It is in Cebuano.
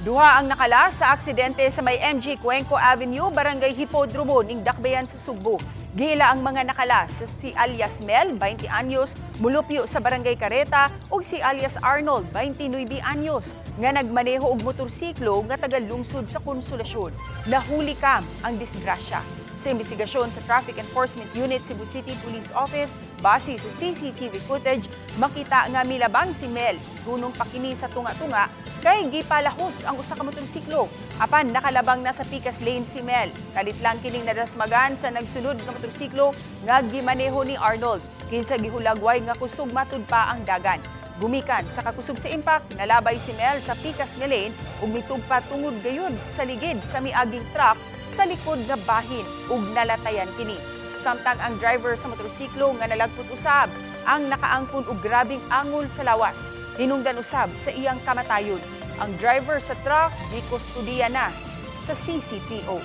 Duha ang nakalas sa aksidente sa may MG Cuenco Avenue, Barangay Hipodromo, ning Dakbayan sa Sugbo. Gihila ang mga nakalas si alias Mel, 20 anyos, mulupyo sa Barangay Careta, ug si alias Arnold, 29 anyos, nga nagmaneho og motorsiklo nga taga lungsod sa Konsolasyon. Nahuli kam ang disgrasya. Sa investigasyon sa Traffic Enforcement Unit, Cebu City Police Office, base sa CCTV footage, makita nga milabang si Mel. Gunong pa kini sa tunga-tunga kay gipalahos ang usa ka motorsiklo. Apan nakalabang na sa pikas lane si Mel. Kalit lang kining nadasmagan sa nagsunod nga motorsiklo nga gimaneho ni Arnold. Kinsa gihulagway nga kusog matud pa ang dagan. Gumikan sa kakusog sa impact, nalabay si Mel sa pikas nga lane ug mitugpa tungod gayud sa ligid sa miaging truck sa likod nga bahin ug nalatayan kini. Samtang ang driver sa motorsiklo nga nalagpot usab ang nakaangkon og grabeng angol sa lawas. Hinungdan usab sa iyang kamatayon. Ang driver sa truck gikustudiya na sa CCPO.